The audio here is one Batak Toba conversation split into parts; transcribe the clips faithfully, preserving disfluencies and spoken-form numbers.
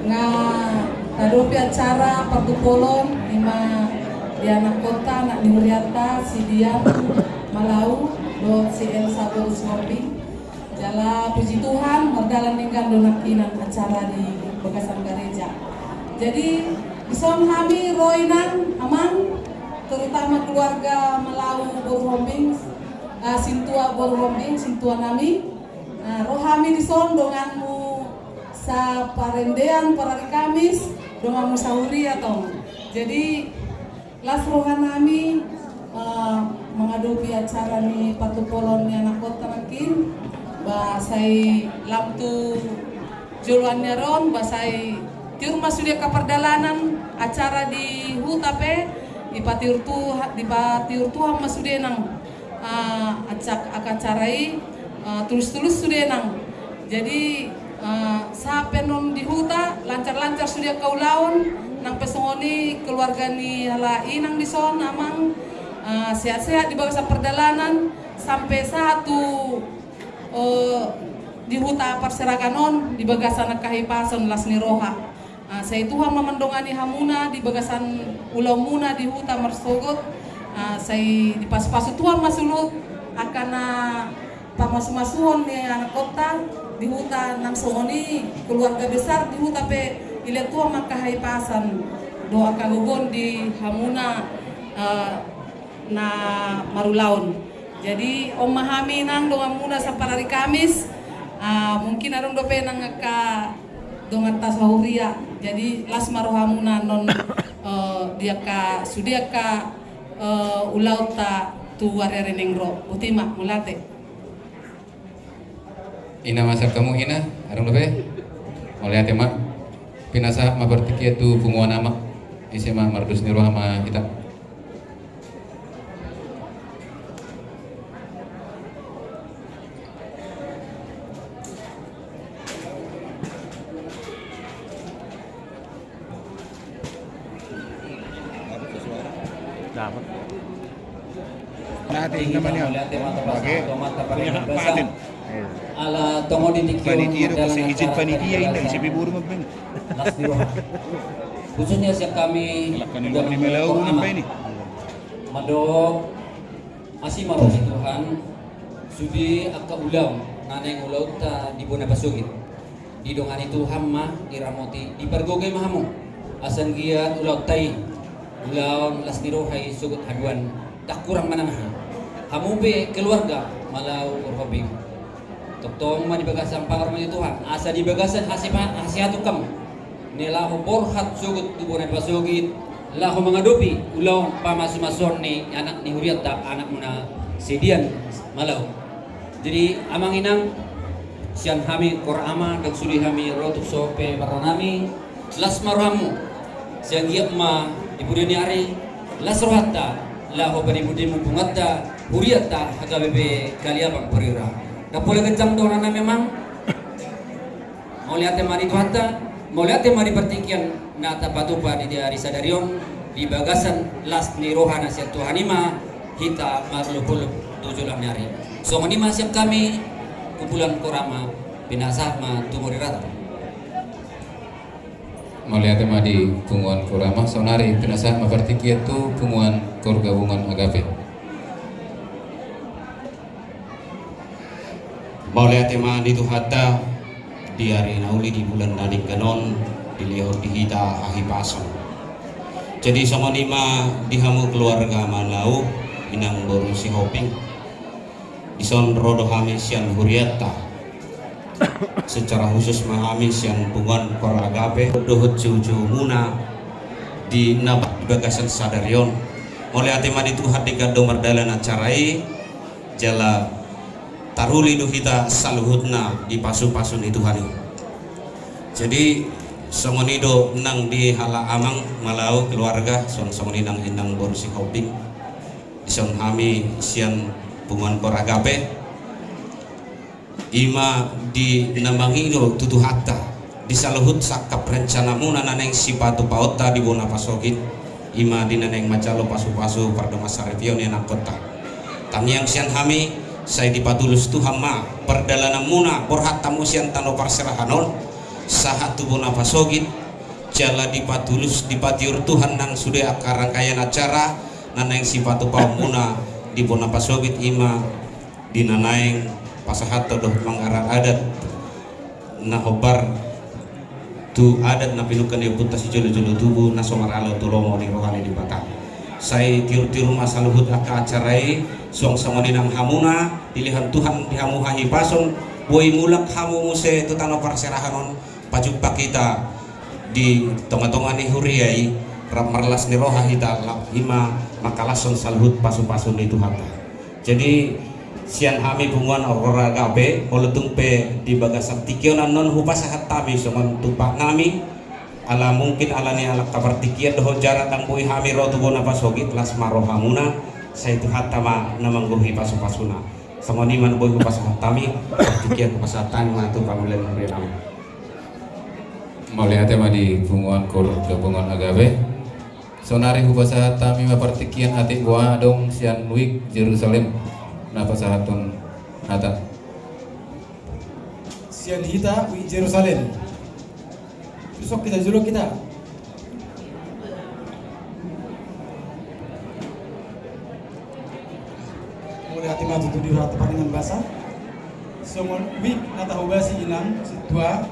Nga tadopi acara partupolon ima di anakkonta, anak ni hurianta, si Dian Malau dohot si Elsa boru Sihombing. Jala puji Tuhan, mardalan denggan do nangkinan acara di bagasan gareja. Jadi, dison hami ro inang, amang, terutama keluarga Malau boru Hombing, ah, sintua boru Hombing, sintua nami. Ah, ro hami dison donganmu saparendean parari Kamis, donganmu sahuria tong. Jadi, las roha nami, eh, mangadopi acara ni partupolon ni anakkonta nangkin, ba sai lam tu joloan ni ari on, ba sai tiur ma sude angka pardalanan acara di huta pe, dipatiur Tuha-, dipatiur Tuhan ma sude nang, eh, acak-, angka acara i, eh, tulus-tulus sude nang. Jadi, eh, sahat pe annon di huta, lancar-lancar sude angka ulaon, nang pe songon i keluarga ni halak inang dison, amang, eh, sehat-sehat di bagasan pardalanan, sampe sahat tu, eh, di huta parserakan on, di bagasan angka hahipason las ni roha. Ah, sai Tuhan ma mandongani hamuna di bagasan ulaonmuna di huta marsogot. Ah, sai dipasu-pasu Tuhan ma sude angka na pamasumasuon ni anakkonta di huta, nang songon i keluarga besar di huta pe, dilehon Tuhan ma angka hahipason dohot angka gogo di hamuna, eh, na marulaon. Jadi, on ma hami nang donganmuna saparari Kamis, ah, mungkin adong dope nang angka donganta sahuria. Jadi, las ma rohamuna annon, eh, di angka sude angka, eh, ulaonta tu ari-ari naeng ro. Botima, mauliate. Ina ma sian hamu ina, adong dope? Mauliate ma. Pinasahat ma partingkian tu punguan ama. Ise ma mardos ni roha ma hita. Dapat. Nanti nama ni, bage punya hak paten. Ala tongon di tingki on panitia do, ise izin panitia inda, ise pe boru ma baen. Las ni roha. Khususnya sian hami, lakkan i luar ni Malau, Ama. Mandok asi ma roha ni Tuhan, sude angka ulaon na naeng ulaonta di bona pasogit. Didongani Tuhan ma, diramoti, dipargogoi ma hamu. Asa anggiat ulaonta i ulaon las ni roha i sogot haduan, dang hurang manang aha. Hamu pe keluarga Malau boru Hombing, tongtong ma di bagasan pangarahon ni Tuhan, asa di bagasan hasipa-, hasihaton hamu. Ni laho borhat sogot tu bona pasogit, laho mangadopi ulaon pamasumasuon ni anak ni hurianta, anakmuna si Dian Malau. Jadi, amang inang, sian hami Kora Ama, dang sude hami ro tung so pe parroha nami, las ma rohamu. Sai anggiat ma di pudian ni ari, las rohanta, laho padimudimu punguanta, hurianta, H K B P Kaliabang Perwira. Dang pola ganjang dohonon nami, amang. Mauliate ma di Tuhanta, mauliate ma di partingkian na tapatupa di ari sadari on, di bagasan las ni roha na sian Tuhan i ma hita marolopolop tu joloan ni ari. Songon i ma sian hami, kumpulan Kora Ama, pinasahat ma tu mauliate. Mauliate ma di punguan Kora Ama, saonari pinasahat ma partingkian tu punguan Kor Gabungan Agape. Mauliate ma di Tuhanta, di ari na uli di bulan na denggan on, dilehon di hita hahipason. Jadi songon i ma di hamu keluarga Malau, inang boru Sihombing. Dison ro do hami sian hurianta. Secara khusus ma hami sian punguan Kor Agape, dohot joujoumuna di na di bagasan sadari on. Mauliate ma di Tuhan, denggan do mardalan acara i. Jala taruli do hita saluhutna di pasupasu ni Tuhan i. Jadi, songon i do nang di halak amang Malau keluarga, son-, songon i nang inang boru Sihombing. Dison hami sian punguan Kor Agape. I ma di na mangido tu Tuhanta, di saluhut sangkap rencanamuna na naeng sipatupaonta di bona pasogit, i ma di na naeng manjalo pasupasu pardomuan saripeon ni anakkonta. Tangiang sian hami, sai dipatulus Tuhan ma pardalananmuna, borhat hamu sian tano parserahan on, Sahat tu bona pasogit, jala dipatulus, dipatiur Tuhan nang sude angka rangkaian acara na naeng sipatupaonmuna di bona pasogit, i ma di na naeng pasahathon dohot mangarang adat na hombar tu adat na pinungka ni ompunta sijolojolo tubu na so maralo tu lomo ni roha ni Debata. Sai tiur-tiur ma saluhut angka acara i, suang songon i nang hamuna, dilehon Tuhan di hamu hahipason, boi mulak hamu muse tu tano parserahan on, pajumpang hita di tonga-tonga ni huria i, rap marlas ni roha hita, la-, i ma mangkalashon saluhut pasu-pasu ni Tuhanta. Jadi, sian hami punguan Aurora Agape, molo tung pe di bagasan tingki on annon hupasahat hami songon tumpak nami, ala mungkin ala ni angka partingkian dohot jala ndang boi hami ro tu bona pasogit, las ma rohamuna, sai Tuhanta ma na manggohi pasu-pasuna. Songon i ma na boi hupasahat hami, partingkian hupasahat hami ma tu pangula ni huria nami. Mauliate ma di punguan Koor Gabungan Agape. Saonari hupasahat hami ma partingkian atik boha adong sian Wijk Jerusalem na pasahathon hata. Sian hita Wijk Jerusalem. Tusuk hita jolo hita. Mauliate ma tutu di rohanta pardenggan basa. Songon Wijk na tahobasi inang sintua,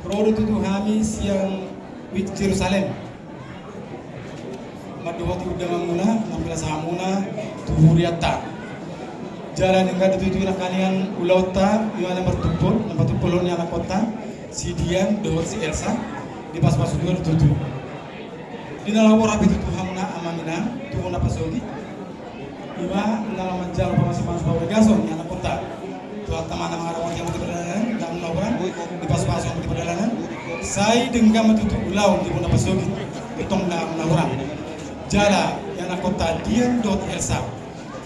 ro do tutu hami sian Wijk Jerusalem. Mandohoti undanganmuna, na milas hamuna tu hurianta. Jala denggan do tutu nangkaningan ulaonta, i ma na martumpol, na martumpol on ni anakkonta, si Dian dohot si Elsa, dipasu-pasu Tuhan do tutu. Di na laho borhat pe tutu hamuna amang inang, tu bona pasogit. I ma na laho manjalo pamasu-pasu pabagason ni anakkonta. Tuhanta ma na mangaramoti hamu di pardalanan, ndang na hurang, dipasu-pasu hamu di pardalanan. Sai denggan ma tutu ulaon di bona pasogit, tong ndang na hurang. Jala, i anakkonta Dian dohot Elsa.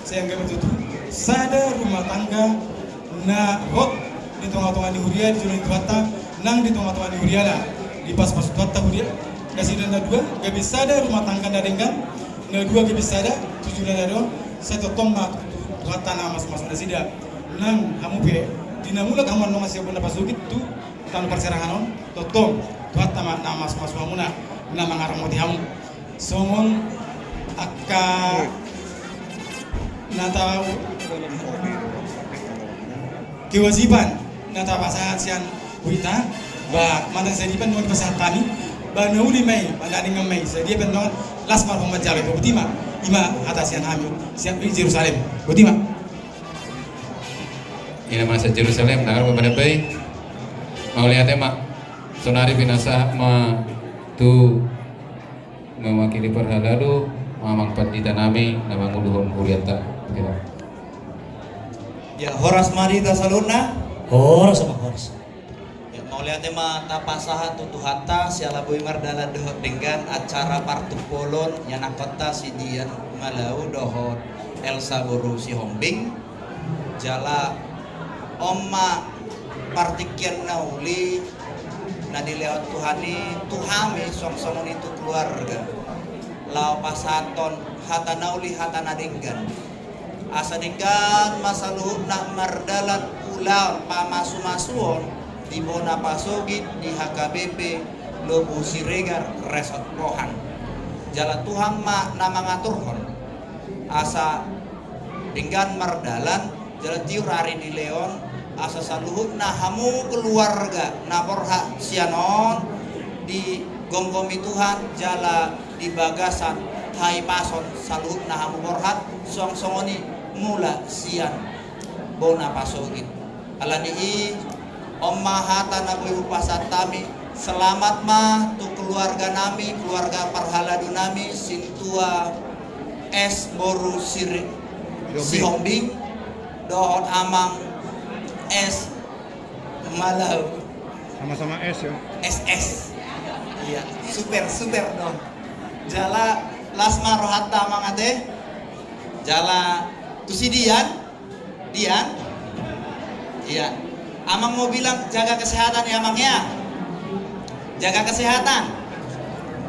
Sai anggiat ma tutu sada rumah tangga na hot di tonga-tonga ni huria, di jolo ni Tuhanta, nang di tonga-tonga ni huriana. Dipasu-pasu Tuhanta huria nasida na dua, gabe sada rumah tangga na denggan, na dua gabe sada, tu joloan na dua, sai tongtong ma Tuhanta na masu-masu nasida. Nang hamu pe, di na mulak hamu annon sian bona pasogit tu tano parserahan on, tongtong Tuhanta ma na masu-masu hamuna, na mangaramoti hamu. Songon angka na ta-, kewajiban na tapasahat sian hita, ba, manang sadia pe annon dipasahat hami, ba, na uli ma i, ba, na denggan ma i, sadia pe annon, las ma roha manjalo, ba, boti ma, i ma hata sian hami, sian Wijk Jerusalem, boti ma. I ma sian Jerusalem, na hurang ma, ba, na baen. Mauliate ma, saonari pinasahat ma tu mewakili parhalado, amang pandita nami, na manguluhon hurianta. Ya, horas ma di hita saluhutna. Horas, amang, horas. Ya, mauliate ma tapasahat tu Tuhanta, siala boi mardalan dohot denggan acara partumpolon ni anakkonta si Dian Malau dohot Elsa boru Sihombing. Jala on ma partingkian na uli na dilehon Tuhan i tu hami, songon i tu keluarga. Laho pasahathon hata na uli, hata na denggan. Asa denggan ma saluhutna mardalan ulaon pamasumasuon di bona pasogit di H K B P Lobau Siregar Resort Rohan. Jala Tuhan ma na mangaturhon. Asa denggan mardalan, jala tiur ari dilehon, asa saluhutna hamu keluarga na borhat sian on digomgomi Tuhan, jala di bagasan hahipason saluhutna hamu borhat, songon i mula sian bona pasogit. Alani i, on ma hata na boi hupasahat hami, selamat ma tu keluarga nami, keluarga parhalado nami, sintua S boru Siri-, Sihombing, dohot amang S Malau. Sama-sama S, ya. S S. Iya, super, super, dong. Jala las ma rohanta, amang, ate. Jala tu si Dian. Dian? Iya. Amang mau bilang jaga kesehatan ya, Amang, ya. Jaga kesehatan.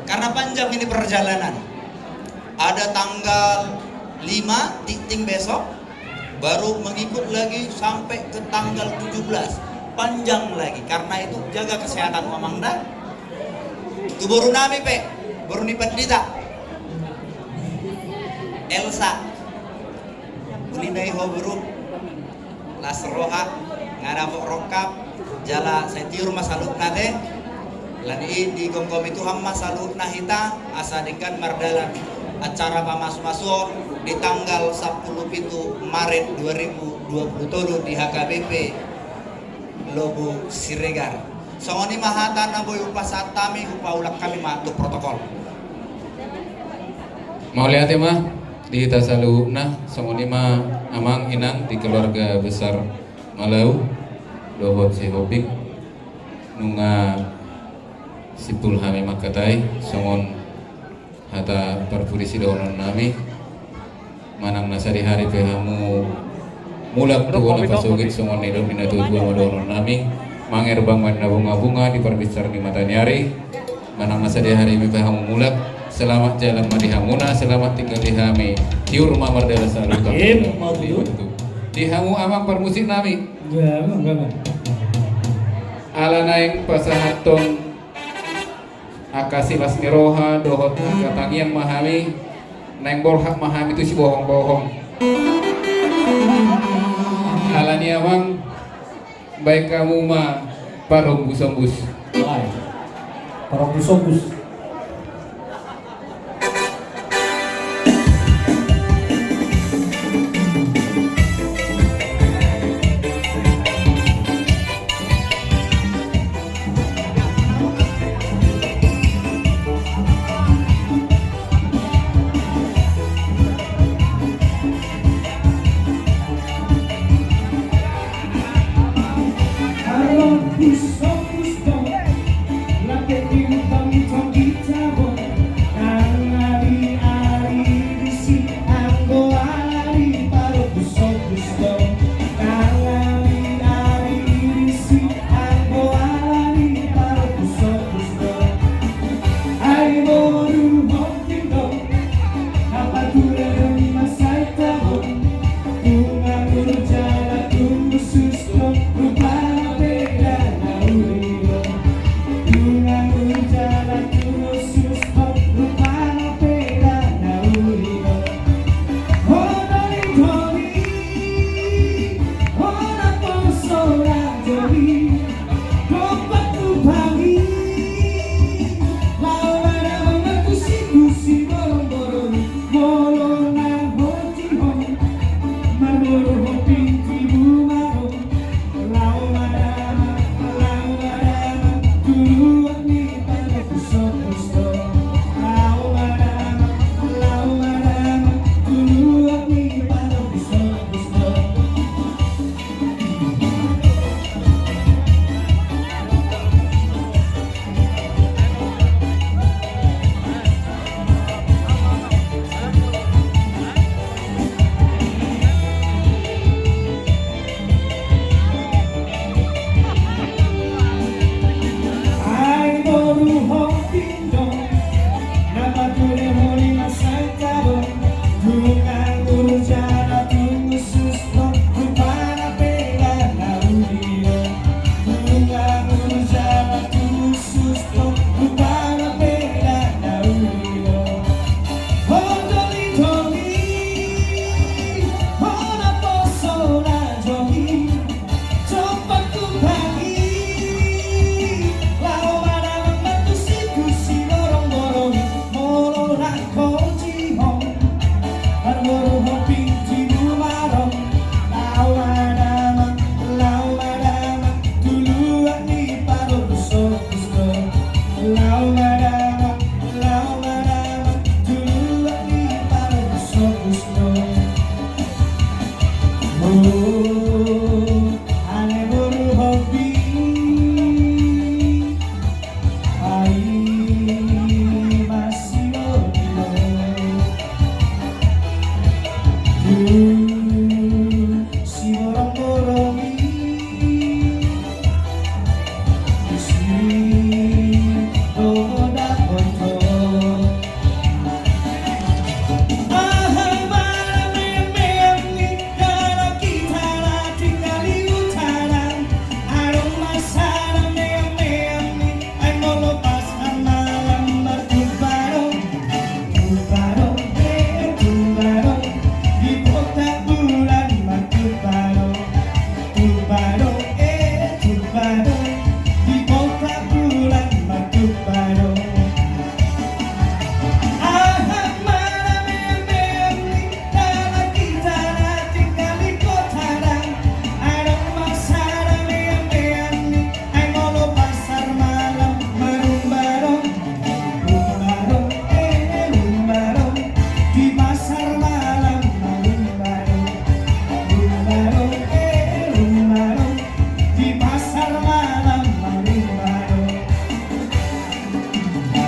Karena panjang ini perjalanan. Ada tanggal lima, Tingting besok, baru mengikut lagi sampai ke tanggal tujuh belas. panjang lagi. Karena itu jaga kesehatanmu, Amang, da. Tu boru nami pe, boru ni Pandita Elsa. Uli na i ho boru, las roha, nga dapot rongkap, jala sai tiur ma saluhutna te. Alani i digomgomi Tuhan ma saluhutna hita, asa denggan mardalan acara pamasumasuon di tanggal sampulu pitu Maret dua ribu dua puluh tolu di H K B P Lobuk Siregar. Songon i ma hata na boi hupasahat hami, hupaulak hami ma tu protokol. Mauliate ma di hita saluhutna, songon i ma amang inang di keluarga besar Malau dohot Sihombing. Nunga simpul hami mangkatai songon hata parpudi sidohonon nami. Manang na sadihari pe hamu mulak tu bona pasogit, songon na nidok ni natuatua ma dohonon nami. Mangerbang ma ninna bungabunga di parbinsar ni mataniari. Manang na sadihari pe hamu mulak, selamat jalan ma di hamuna, selamat tinggal di hami. Tiur ma mardalan saluhutna. Ima tutu. Di hamu amang parmusik nami. Ala naeng pasahathon angka silas ni roha dohot angka tangiang ma hami, naeng borhat ma hami tu sibohongbohong. Alani i amang, baen hamu ma parombusombus. Ai, parombusombus.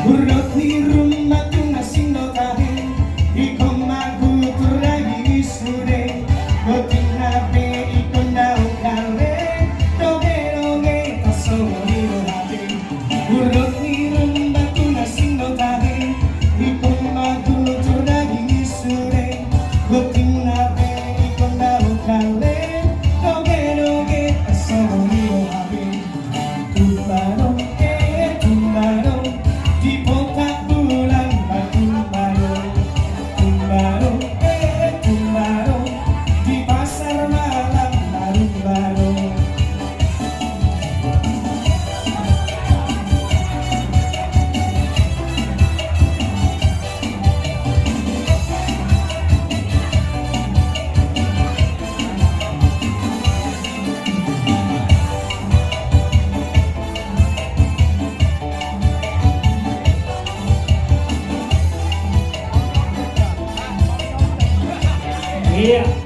Hurot ni rumba tu na sing do tahe, ingkon ma gutur daging i sude. Godang na pe ingkon dao kale, doge-doge tarsongon i do hape. Hurot ni rumba tu na sing do tahe, ingkon ma gutur daging i sude. Godang na pe ingkon dao kale, doge-doge tarsongon i do hape. Tumbado, eh, tumbado, di Potak Bulan ma tumbado. Tumbado, eh, tumbado, di Pasar Malam ma tumbado. Iya.